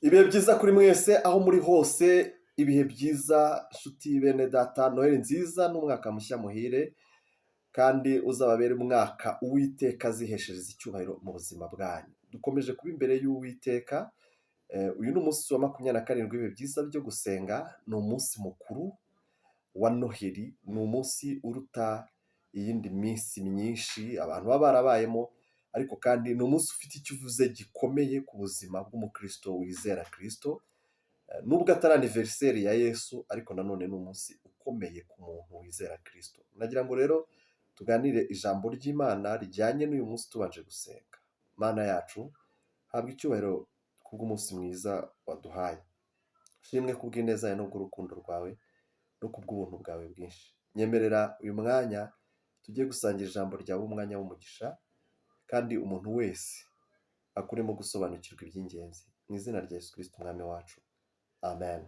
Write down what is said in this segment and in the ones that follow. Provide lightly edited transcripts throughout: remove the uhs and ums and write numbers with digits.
Ibihe byiza kuri mwese aho muri hose, ibihe byiza nshuti bene data, Noheli nziza n'umwaka mushya muhire, kandi uzababere umwaka Uwiteka aziheshereza icyubahiro mu buzima bwanyu. Dukomeje kuba imbere y'Uwiteka, uyu ni umunsi wa 27 w'ibihe byiza byo gusenga, ni umunsi mukuru wa Noheli, ni umunsi uruta iyindi minsi myinshi abantu baba barabayemo, ariko kandi ni umunsi ufite icyo uvuze gikomeye ku buzima bw'umukristo wizera Kristo, nubwo atari anniversaire ya Yesu, ariko nanone ni umunsi ukomeye ku muntu wizera Kristo. Nagira ngo rero tuganire ijambo ry'Imana rijyanye n'uyu munsi tubanje gusenga. Mana yacu, habwa icyubahiro kubw'umunsi mwiza waduhaye. Ushimwe kubw'ineza yawe n'ubw'urukundo rwawe no kubw'ubuntu bwawe bwinshi. Nyemerera uyu mwanya tugiye gusangira ijambo ryawe, umwanya w'umugisha, kandi umuntu wese akuremo gusobanukirwa iby'ingenzi. Mu izina rya Yesu Kristo Umwami wacu. Amen.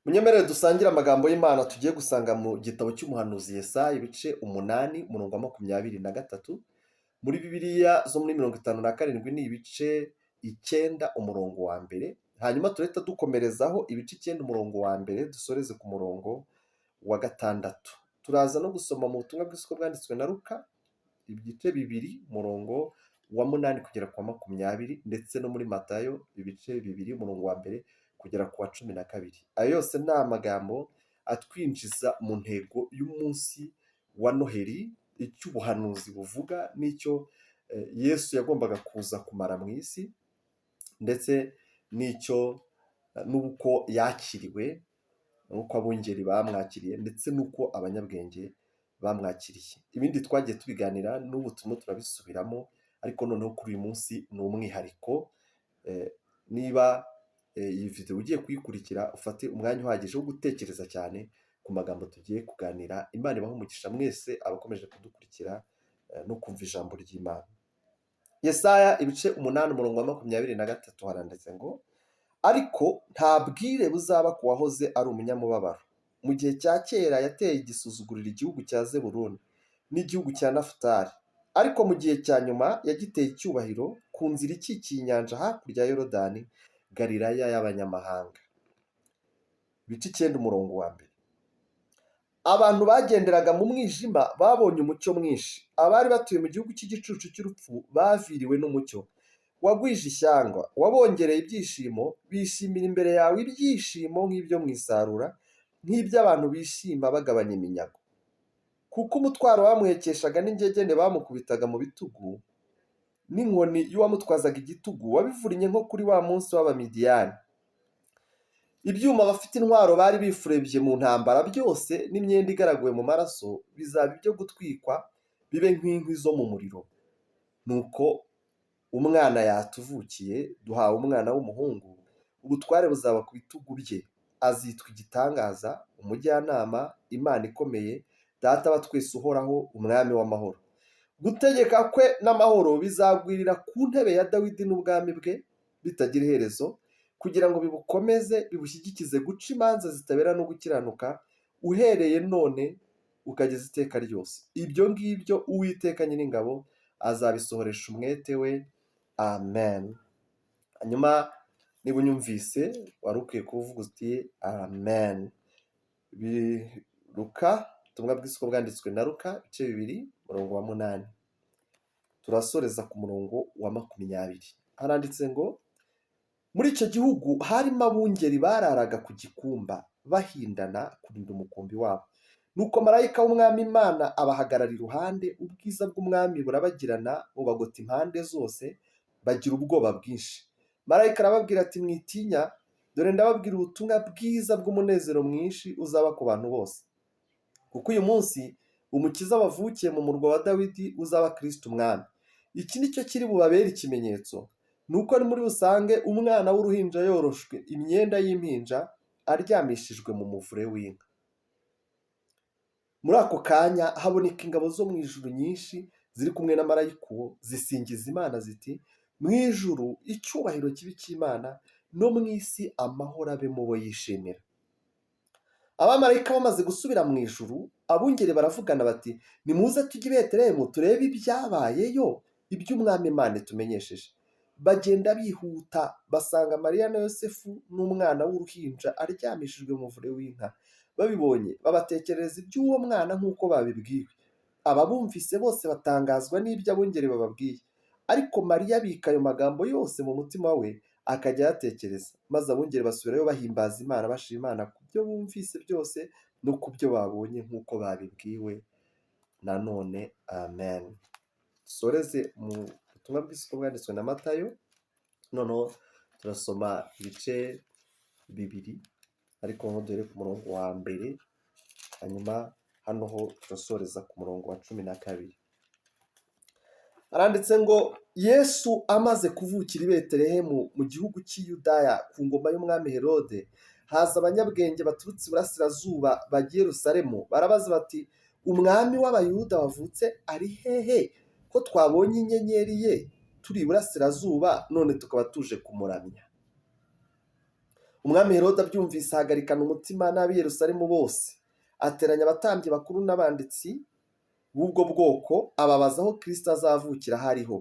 Munyemerere dusangire amagambo y'Imana tugiye gusanga mu gitabo cy'umuhanuzi Yesaya, ibice 8, umurongo wa 23. Muri Bibiliya zo muri 57 ni ibice 9, umurongo wa mbere. Hanyuma turahita dukomerezaho ibice 9, umurongo wa mbere, dusoreze ku murongo wa 6. Turaza no gusoma mu butumwa bwiza uko bwanditswe na Luka, ibice 2, umurongo wa 8 kugera ku wa 20, ndetse no muri Matayo ibice 2, umurongo wa 1 kugera ku wa 12. Ayo yose ni amagambo atwinjiza mu ntego y'umunsi wa Noheli, icyo ubuhanuzi buvuga n'icyo Yesu yagombaga kuza kumara mu isi, ndetse n'icyo n'uko yakiriwe, n'uko abungeri bamwakiriye, ndetse n'uko abanyabwenge bamwakiriye. Ibindi twagiye tubiganira, n'ubu turimo turabisubiramo, ariko noneho kuri uyu munsi ni umwihariko. Niba iyi video ugiye kuyikurikira, ufate umwanya uhagije wo gutekereza cyane ku magambo tugiye kuganira. Imana ibahe umugisha mwese abakomeje kudukurikira no kumva ijambo ry'Imana. Yesaya ibice 8, umurongo wa 23, haranditse ngo: "Ariko nta bwire buzaba ku wahoze ari umunyamubabaro. Mu gihe cya kera yateye igisuzuguriro igihugu cya Zebuluni n'igihugu cya Nafutali, ariko mu gihe cya nyuma yagiteye icyubahiro ku nzira ikikiye inyanja hakurya ya Yorodani, Galilaya y'abanyamahanga." Ibice 9, umurongo wa 1: "Abantu bagenderaga mu mwijima babonye umucyo mwinshi, abari batuye mu gihugu cy'igicucu cy'urupfu baviriwe n'umucyo. Wagwije ishyanga, wabongereye ibyishimo, bishimira imbere yawe ibyishimo nk'ibyo mu isarura, nk'iby'abantu bishima bagabanya iminyago. Kuko umutwaro bamuhekeshaga n'ingegene bamukubitaga mu bitugu n'inkoni y'uwamutwazaga igitugu wabivunnye nko kuri wa munsi w'Abamidiyani. Ibyuma abafite intwaro bari bifurebye mu ntambara byose n'imyenda igaraguwe mu maraso bizaba ibyo gutwikwa, bibe nk'inkwi zo mu muriro. Nuko umwana yatuvukiye, duhawe umwana w'umuhungu, ubutware buzaba ku bitugu bye. Azitwa Igitangaza, Umujyanama, Imana ikomeye, Data wa twese uhoraho, Umwami w'amahoro. Gutegeka kwe n'amahoro bizagwirira ku ntebe ya Dawidi n'ubwami bwe bitagira iherezo, kugira ngo bibukomeze, bibushyigikize guca imanza zitabera no gukiranuka, uhereye none ukageza iteka ryose. Ibyo ngibyo Uwiteka Nyiringabo azabisohoresha umwete we." Amen. Hanyuma niba unyumvise, wari ukwiye kuvuga uti "Amen". Luka, ubutumwa bwiza uko bwanditswe na Luka, ibice 2, umurongo wa 8, turasoreza ku murongo wa 20. Haranditse ngo: "Muri icyo gihugu harimo abungeri bararaga ku gikumba, bahindana kurinda umukumbi wabo. Nuko marayika w'Umwami Imana abahagarara iruhande, ubwiza bw'Umwami burabagirana bubagota impande zose, bagira ubwoba bwinshi. Marayika arababwira ati: 'Mwitinya, dore ndababwira ubutumwa bwiza bw'umunezero mwinshi uzaba ku bantu bose, kuko uyu munsi Umukiza wavukiye mu murwa wa Dawidi, uzaba Kristo Umwami. Iki ni cyo kiri bubabere ikimenyetso: ni uko muri busange umwana w'uruhinja yoroshwe imyenda y'impinja, aryamishijwe mu muvure w'inka.' Muri ako kanya haboneka ingabo zo mu ijuru nyinshi ziri kumwe na marayika uwo, zisingiza Imana ziti: 'Mu ijuru icyubahiro kibe icy'Imana, no mu isi amahoro abe mu bo yishimira.' Abamarayika bamaze gusubira mu ijuru, abungeri baravugana bati: 'Nimuze tujye i Betelehemu turebe ibyabayeyo, iby'Umwami Imana itumenyesheje.' Bagenda bihuta basanga Mariya na Yosefu n'umwana w'uruhinja aryamishijwe mu muvure w'inka. Babibonye babatekerereza iby'uwo mwana nk'uko babibwiwe. Ababumvise bose batangazwa n'ibyo abungeri bababwiye. Ariko Mariya abika ayo magambo yose mu mutima we, akajya ayatekereza. Maze abungeri basubirayo bahimbaza Imana, bashima Imana ku byo bumvise byose no ku byo babonye nk'uko babibwiwe. Nanone amen. Dusoreze mu butumwa bwiza bwanditswe na Matayo, noneho turasoma ibice bibiri, ariko nko duhere ku murongo wa mbere, hanyuma hano ho turasoreza ku murongo wa 12. Haranditse ngo: Yesu amaze kuvukira i Betelehemu mu gihugu cy'i Yudaya ku ngoma y'umwami Herode, haza abanyabwenge baturutse iburasirazuba bajya i Yerusalemu, barabaza bati: "Umwami w'Abayuda wavutse ari hehe, ko twabonye inyenyeri ye turi iburasirazuba, none tukaba tuje kumuramya?" Umwami Herode abyumvise ahagarikana umutima n'ab'i Yerusalemu bose, ateranya abatambyi bakuru n'abanditsi b'ubwo bwoko, ababaza aho Kristo azavukira aho ariho.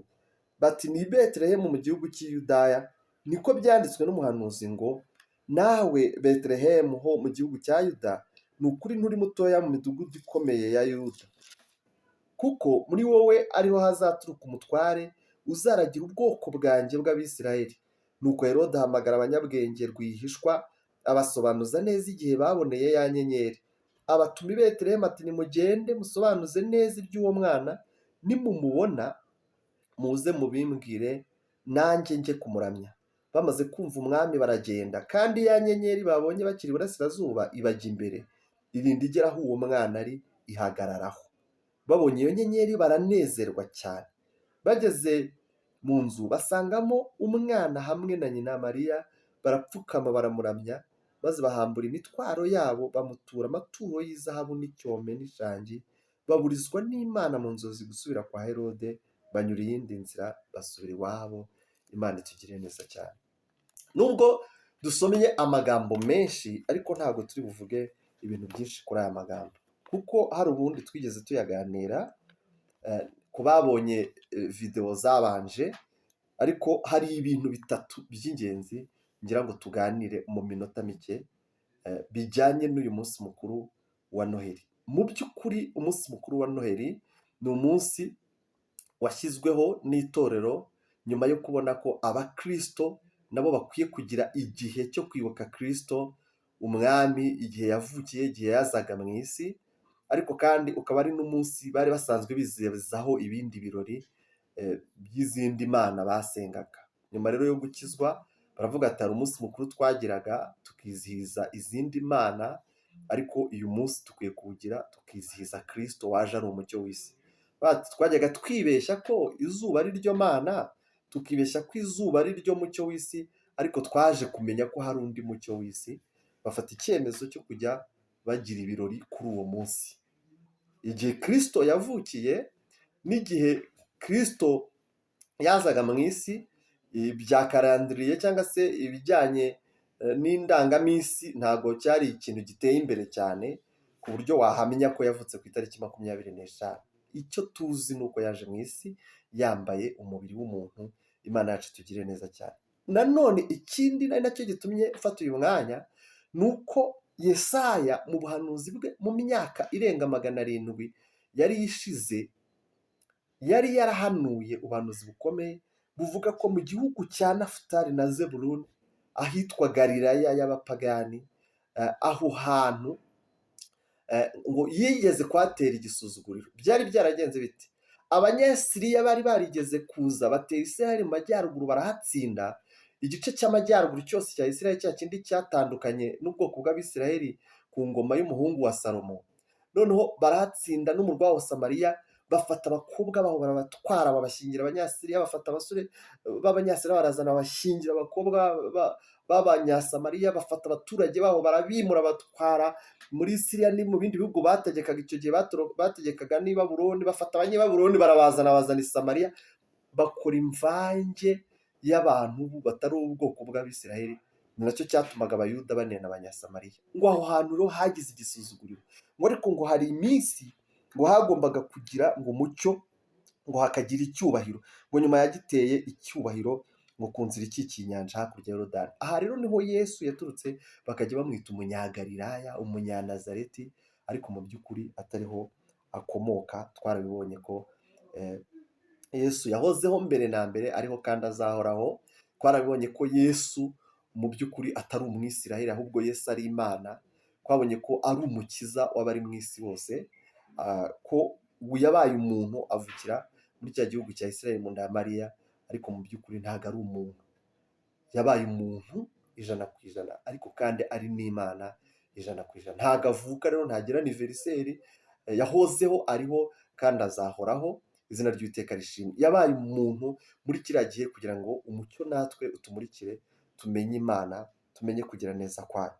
Bati: "Ni i Betelehemu mu gihugu cy'i Yudaya, niko byanditswe n'umuhanuzi ngo: 'Nawe Betelehemu ho mu gihugu cya Yuda, ni ukuri nturi mutoya mu midugudu ikomeye ya Yuda, kuko muri wowe ariho hazaturuka umutware uzaragira ubwoko bwanjye bw'Abisirayeli.'" Nuko Herode ahamagara abanyabwenge rwihishwa, abasobanuza neza igihe baboneye ya nyenyeri. Abatuma i Betelehemu ati: "Nimugende musobanuze neza iby'uwo mwana, nimumubona muze mubimbwire, nanjye njye kumuramya." Bamaze kumva umwami baragenda, kandi ya nyenyeri babonye bakiri iburasirazuba ibajya imbere, irinda igera aho uwo mwana ari, ihagararaho. Babonye iyo nyenyeri baranezerwa cyane. Bageze mu nzu basangamo umwana hamwe na nyina Mariya, barapfukama baramuramya, maze bahambura imitwaro yabo bamutura amaturo y'izahabu n'icyome n'ishangi. Baburizwa n'Imana mu nzozi gusubira kwa Herode, banyura iyindi nzira basubira iwabo. Imana itugirire neza cyane. Nubwo dusomye amagambo menshi, ariko ntabwo turi buvuge ibintu byinshi kuri aya magambo, kuko hari ubundi twigeze tuyaganira ku babonye videwo zabanje. Ariko hari ibintu bitatu by'ingenzi ngira ngo tuganire mu minota mike bijyanye n'uyu munsi mukuru wa Noheli. Mu by'ukuri, umunsi mukuru wa Noheli ni umunsi washyizweho n'itorero nyuma yo kubona ko abakirisito nabo bakwiye kugira igihe cyo kwibuka Kirisito umwami, igihe yavukiye, igihe yazaga mu isi. Ariko kandi ukaba ari n'umunsi bari basanzwe bizihizaho ibindi birori by'izindi mana basengaga. Nyuma rero yo gukizwa baravuga ati: "Hari umunsi mukuru twagiraga tukizihiza izindi mana, ariko uyu munsi dukwiye kuwugira tukizihiza Kirisito waje ari umucyo w'isi." Twajyaga twibeshya ko izuba ari ryo mana, tukibeshya ko izuba ari ryo mucyo w'isi, ariko twaje kumenya ko hari undi mucyo w'isi. Bafata icyemezo cyo kujya bagira ibirori kuri uwo munsi, igihe Kirisito yavukiye n'igihe Kirisito yazaga mu isi. Ibya calendrier cyangwa se ibijyanye n'indangaminsi ntabwo cyari ikintu giteye imbere cyane ku buryo wahamya ko yavutse ku itariki 25. Icyo tuzi ni uko yaje mu isi yambaye umubiri w'umuntu. Imana yacu itugirire neza cyane. Nanone ikindi ari nacyo gitumye mfata uyu mwanya ni uko Yesaya mu buhanuzi bwe, mu myaka irenga 700 yari ishize, yari yarahanuye ubuhanuzi bukomeye buvuga ko mu gihugu cya Nafutali na Zebuluni, ahitwa Galilaya y'abapagani, aho hantu ngo yigeze kuhatera igisuzuguriro. Byari byaragenze biti: Abanyasiriya bari barigeze kuza batera Isirayeli mu majyaruguru, barahatsinda. Igice cy'amajyaruguru cyose cya Isirayeli, cya kindi cyatandukanye n'ubwoko bw'Abisirayeli ku ngoma y'umuhungu wa Salomo. Noneho barahatsinda n'umurwa wa Samariya, bafata abakobwa baho barabatwara, babashyingira Abanyasiriya, bafata abasore b'Abanyasiriya barazana babashyingira abakobwa b'Abanyasamariya, bafata abaturage baho barabimura, batwara muri Siriya no mu bindi bihugu bategekaga icyo gihe. Bategekaga n'i Babuloni, bafata Abanyababuloni barabazana, bazana i Samariya, bakora imvange y'abantu batari ubwoko bw'Abisirayeli. Ni nacyo cyatumaga Abayuda banena Abanyasamariya. Ngo aho hantu rero hagize igisuzuguriro, ngo ariko ngo hari iminsi ngo hagombaga kugira ngo umucyo, ngo hakagira icyubahiro, ngo nyuma yagiteye icyubahiro. Ngo ku nzira ikikiye inyanja hakurya ya Yorodani. Aha rero niho Yesu yaturutse, bakajya bamwita Umunyagalilaya, Umunyanazareti, ariko mu by'ukuri atariho akomoka. Twarabibonye ko Yesu yahozeho mbere na mbere, ariho kandi azahoraho. Twarabibonye ko Yesu mu by'ukuri atari Umwisiraheli, ahubwo Yesu ari Imana. Twabonye ko ari umukiza w'abari mu isi bose, ko yabaye umuntu avukira muri cya gihugu cya Israel mu nda ya Mariya, ariko mu by'ukuri ntabwo ari umuntu. Yabaye umuntu 100%, ariko kandi ari n'Imana 100%. Ntabwo avuka rero, ntagira anniversaire. Yahozeho, ariho kandi azahoraho. Izina ry'Uwiteka rishimwe. Yabaye umuntu muri kiriya gihe kugira ngo umucyo natwe utumurikire, tumenye Imana, tumenye kugira neza kwayo.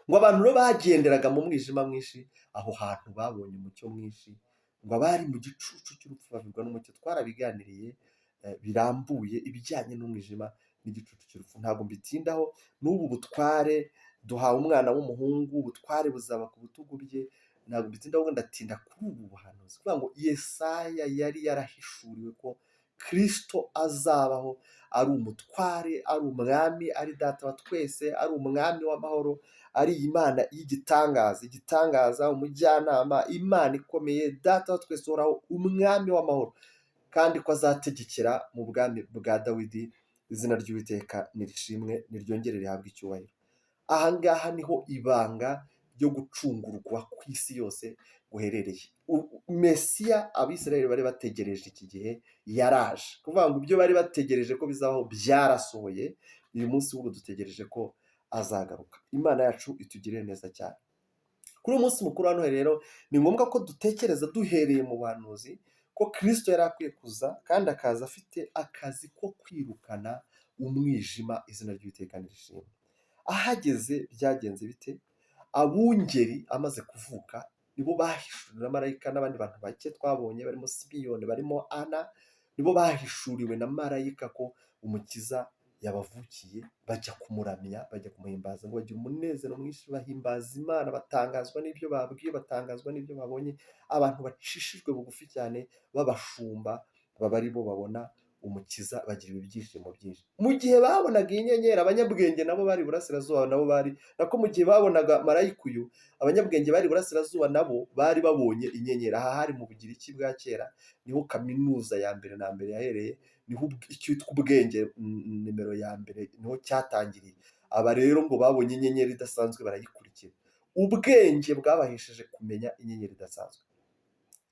Ngo abantu rero bagenderaga mu mwijima mwinshi, aho hantu babonye umucyo mwinshi. Ngo abari mu gicucu cy'urupfu bavirwa n'umucyo. Twarabiganiriye birambuye ibijyanye n'umwijima n'igicucu cy'urupfu, ntabwo mbitindaho. N'ubu butware duhawe umwana w'umuhungu, ubutware buzaba ku bitugu bye. Ntabwo mbitindaho, ndatinda kuri ubu buhanuzi kuvuga ngo Yesaya yari yarahishuriwe ko Kirisito azabaho ari umutware, ari umwami, ari Data wa twese, ari umwami w'amahoro, ari Imana y'igitangaza, igitangaza, umujyanama, Imana ikomeye, Data wa twese uhoraho, umwami w'amahoro, kandi ko azategekera mu bwami bwa Dawidi. Izina ry'Uwiteka nirishimwe, niryongere rihabwe icyubahiro. Aha ngaha niho ibanga ryo gucungurwa ku isi yose guherereye. Mesiya Abisirayeli bari bategereje iki gihe yaraje. Kuvuga ngo ibyo bari bategereje ko bizabaho byarasohoye. Uyu munsi w'ubu dutegereje ko azagaruka. Imana yacu itugirire neza cyane. Kuri uyu munsi mukuru wa Noheli rero, ni ngombwa ko dutekereza duhereye mu buhanuzi ko Kirisito yari akwiye kuza, kandi akaza afite akazi ko kwirukana umwijima. Izina ry'Uwiteka nirishimwe. Ahageze byagenze bite? Abungeri amaze kuvuka nibo bahishuriwe na marayika n'abandi bantu bake twabonye barimo Simiyoni, barimo Ana. Nibo bahishuriwe na marayika ko Umukiza yabavukiye, bajya kumuramya, bajya kumuhimbaza. Ngo bagira umunezero mwinshi, bahimbaza Imana, batangazwa n'ibyo babwiye, batangazwa n'ibyo babonye. Abantu bacishijwe bugufi cyane b'abashumba baba ari bo babona Umukiza, bagira ibyishimo byinshi. Mu gihe babonaga iyi nyenyeri, abanyabwenge nabo bari iburasirazuba, nabo bari nako. Mu gihe babonaga marayika uyu, abanyabwenge bari iburasirazuba nabo bari babonye inyenyeri. Aha hari mu Bugiriki bwa kera, niho kaminuza ya mbere na mbere yahereye, niho icyitwa ubwenge nimero ya mbere niho cyatangiriye. Aba rero ngo babonye inyenyeri idasanzwe, barayikurikira. Ubwenge bwabahesheje kumenya inyenyeri idasanzwe.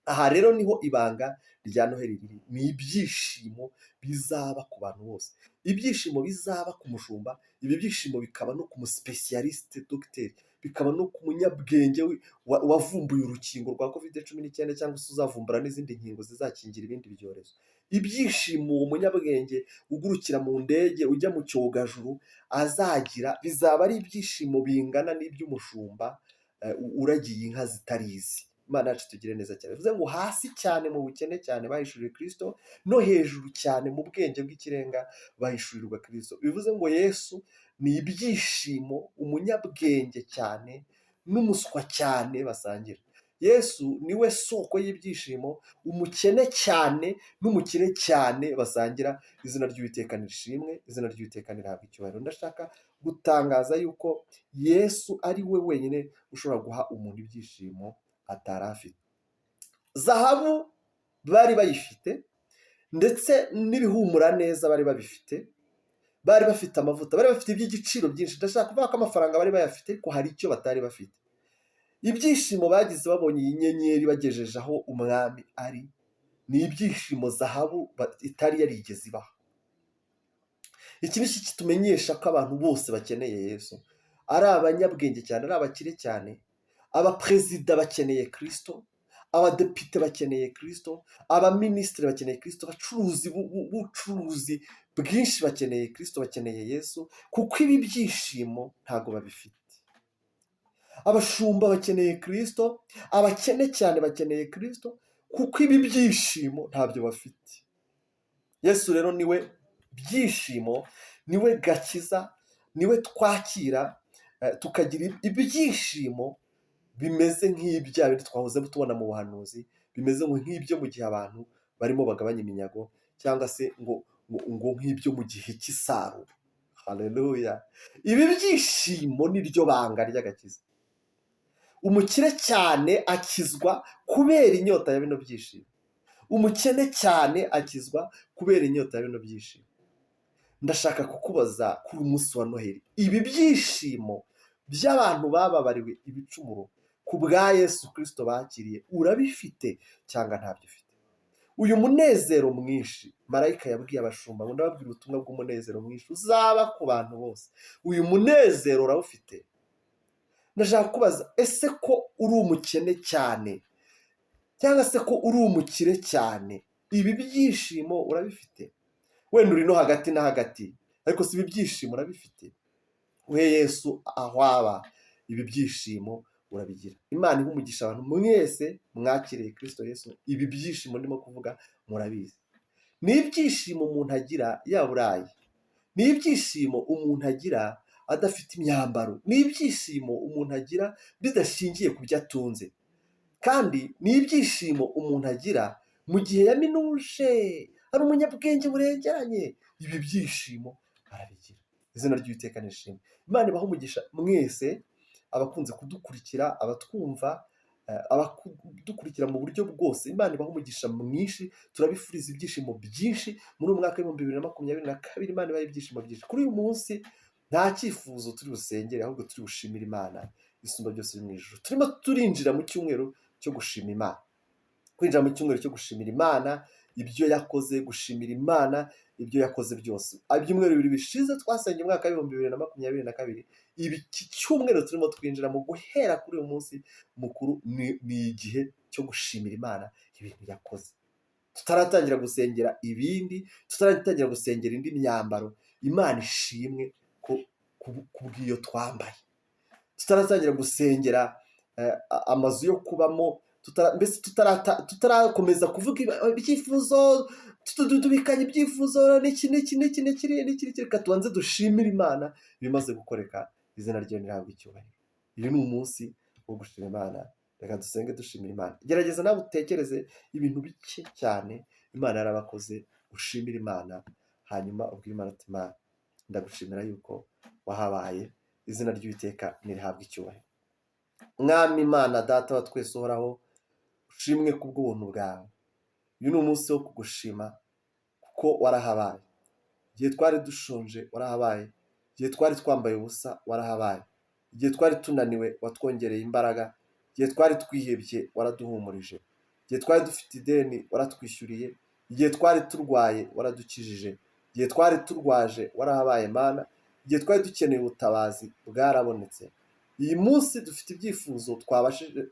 Aha rero niho ibanga rya Noheli riri. Ni ibyishimo bizaba ku bantu bose, ibyishimo bizaba ku mushumba, ibi byishimo bikaba no ku muspécialiste dogiteri, bikaba no ku munyabwenge wavumbuye urukingo rwa COVID-19, cyangwa se uzavumbura n'izindi nkingo zizakingira ibindi byorezo. Ibyishimo uwo munyabwenge ugurukira mu ndege ujya mu cyogajuru azagira bizaba ari ibyishimo bingana n'iby'umushumba uragiye inka zitarizi. Imana yacu tugire neza cyane. Bivuze ngo hasi cyane mu bukene cyane bahishuriwe Kirisito, no hejuru cyane mu bwenge bw'ikirenga bahishurirwa Kirisito. Bivuze ngo Yesu ni ibyishimo umunyabwenge cyane n'umuswa cyane basangira. Yesu niwe soko y'ibyishimo umukene cyane n'umukire cyane basangira. Izina ry'Uwiteka nirishimwe, izina ry'Uwiteka nirihabwe icyubahiro. Ndashaka gutangaza yuko Yesu ari we wenyine ushobora guha umuntu ibyishimo atari afite. Zahabu bari bayifite, ndetse n'ibihumura neza bari babifite, bari bafite amavuta, bari bafite iby'igiciro byinshi. Ndashaka kuvuga ko amafaranga bari bayafite, ariko hari icyo batari bafite. Ibyishimo bagize babonye iyi nyenyeri bagejeje aho umwami ari, ni ibyishimo zahabu itari yarigeze ibaha. Iki ni cyo kitumenyesha ko abantu bose bakeneye Yesu, ari abanyabwenge cyane, ari abakire cyane. Abaperezida bakeneye Kirisito, abadepite bakeneye Kirisito, abaminisitiri bakeneye Kirisito, abacuruzi b'ubucuruzi bwinshi bakeneye Kirisito, bakeneye Yesu, kuko ibi byishimo ntabwo babifite. Abashumba bakeneye Kirisito, abakene cyane bakeneye Kirisito, kuko ibi byishimo ntabyo bafite. Yesu rero niwe byishimo, niwe gakiza, niwe twakira tukagira ibyishimo bimeze nk'ibya bindi twahoze tubona mu buhanuzi, bimeze nk'ibyo mu gihe abantu barimo bagabanya iminyago, cyangwa se ngo ngo nk'ibyo mu gihe cy'isarura. Haleluya! Ibi byishimo ni ryo banga ry'agakiza. Umukire cyane akizwa kubera inyota ya bino byishimo, umukene cyane akizwa kubera inyota ya bino byishimo. Ndashaka kukubaza kuri uyu munsi wa Noheli, ibi byishimo by'abantu bababariwe ibicumuro ku bwa Yesu Kirisito bakiriye, urabifite cyangwa ntabyo ufite? Uyu munezero mwinshi marayika yabwiye abashumba ngo ndababwira ubutumwa bw'umunezero mwinshi uzaba ku bantu bose, uyu munezero urawufite? Ndashaka kubaza, ese ko uri umukene cyane cyangwa se ko uri umukire cyane, ibi byishimo urabifite? Wenda uri no hagati na hagati, ariko si ibi byishimo urabifite? We Yesu aho aba, ibi byishimo urabigira? Imana iha umugisha abantu mwese mwakiriye Kirisito Yesu. Ibi byishimo ndimo kuvuga murabizi, ni ibyishimo umuntu agira yaburaye, ni ibyishimo umuntu agira adafite imyambaro, ni ibyishimo umuntu agira bidashingiye ku byo atunze, kandi ni ibyishimo umuntu agira mu gihe yaminuje, ari umunyabwenge burengeranye. Ibi byishimo arabigira. Izina ry'Uwiteka nishimwe. Imana ibahe umugisha mwese abakunze kudukurikira, abatwumva, abadukurikira mu buryo bwose. Imana ibahe umugisha mwinshi. Turabifuriza ibyishimo byinshi muri uyu mwaka w'2022. Imana ibahe ibyishimo byinshi. Kuri uyu munsi nta cyifuzo turi busengere, ahubwo turi bushimire Imana isumba byose iri mu ijuru. Turimo turinjira mu cyumweru cyo gushima Imana, kwinjira mu cyumweru cyo gushimira Imana ibyo yakoze, gushimira Imana ibyo yakoze byose. Ibyumweru 2 bishize twasengeye umwaka w'2022. Ibi iki cyumweru turimo twinjira mu guhera kuri uyu munsi mukuru ni igihe cyo gushimira Imana ibintu yakoze, tutaratangira gusengera ibindi, tutaratangira gusengera indi myambaro. Imana ishimwe ko kubw'iyo twambaye, tutaratangira gusengera amazu yo kubamo, mbese tutarakomeza kuvuga ibyifuzo, tubikanye ibyifuzo n'iki n'iki n'iki n'iki n'iki n'iki. Reka tubanze dushimire Imana ibimaze gukoreka. Izina ryayo nirihabwe icyubahiro. Uyu ni umunsi wo gushima Imana. Reka dusenge dushimira Imana. Gerageza nawe utekereze ibintu bike cyane Imana yarabakoze, ushimire Imana, hanyuma ubwire Imana uti: "Imana, ndagushimira yuko wahabaye." Izina ry'Uwiteka nirihabwe icyubahiro. Mwami Imana Data wa twese uhoraho, ushimwe kubw'ubuntu bwawe. Uyu ni umunsi wo kugushima kuko warahabaye. Igihe twari dushonje warahabaye, igihe twari twambaye ubusa warahabaye, igihe twari tunaniwe watwongereye imbaraga, igihe twari twihebye waraduhumurije, igihe twari dufite ideni waratwishyuriye, igihe twari turwaye waradukijije, igihe twari turwaje warahabaye Mana, igihe twari dukeneye ubutabazi bwarabonetse. Iyi munsi dufite ibyifuzo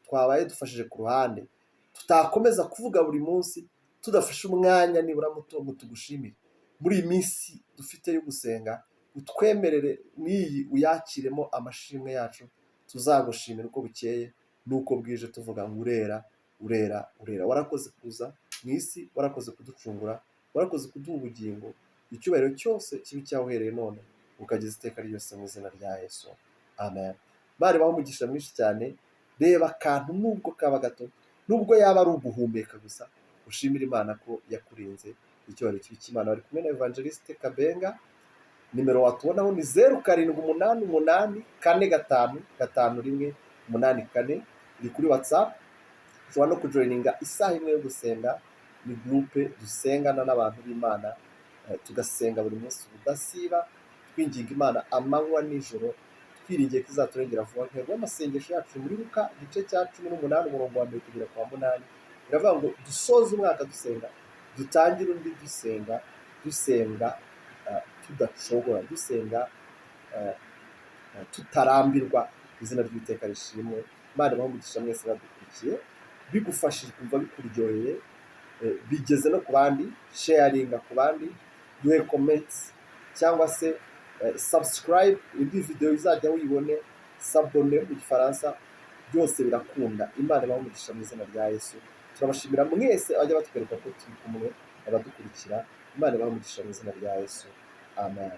twabaye dufashije ku ruhande, tutakomeza kuvuga buri munsi tudafashe umwanya nibura muto ngo tugushimire. Muri iyi minsi dufite yo gusenga, utwemerere n'iyi uyakiremo amashimwe yacu, tuzagushimira uko bukeye n'uko bwije, tuvuga ngo urera, urera, urera. Warakoze kuza mu isi, warakoze kuducungura, warakoze kuduha ubugingo. Icyubahiro cyose kibe icyawe uhereye none ukageza iteka ryose, mu izina rya Yesu, amen. Bari baho umugisha mwinshi cyane. Reba akantu, nubwo kaba gato, nubwo yaba ari uguhumeka gusa, ushimire Imana ko yakurinze. Icyubahiro kibe icy'Imana. Bari kumwe na Evangeliste Kabenga. Nimero watubonaho ni 0788455184, iri kuri WhatsApp. Ushobora no kujoininga isaha imwe yo gusenga, ni groupe dusengana n'abantu b'Imana, tugasenga buri munsi ubudasiba, twinginga Imana amanywa nijoro, twiringiye ko izaturengera vuba. Intego y'amasengesho yacu muri Luka igice cya 18 umurongo wa 1 kugera ku wa 8 biravuga ngo dusoze umwaka dusenga, dutangire undi dusenga, dusenga tudacogora, dusenga tutarambirwa. Izina ry'Uwiteka rishimwe. Imana ibahe umugisha mwese badukurikiye. Bigufashije kumva bikuryoheye, bigeze no ku bandi, sharinga ku bandi, duhe comments cyangwa se subscribe, indi video izajya uyibone, s'abonner mu Gifaransa, byose birakunda. Imana ibahe umugisha mu izina rya Yesu. Turabashimira mwese abajya batwereka ko turi kumwe, abadukurikira. Imana ibahe umugisha mu izina rya Yesu, amen.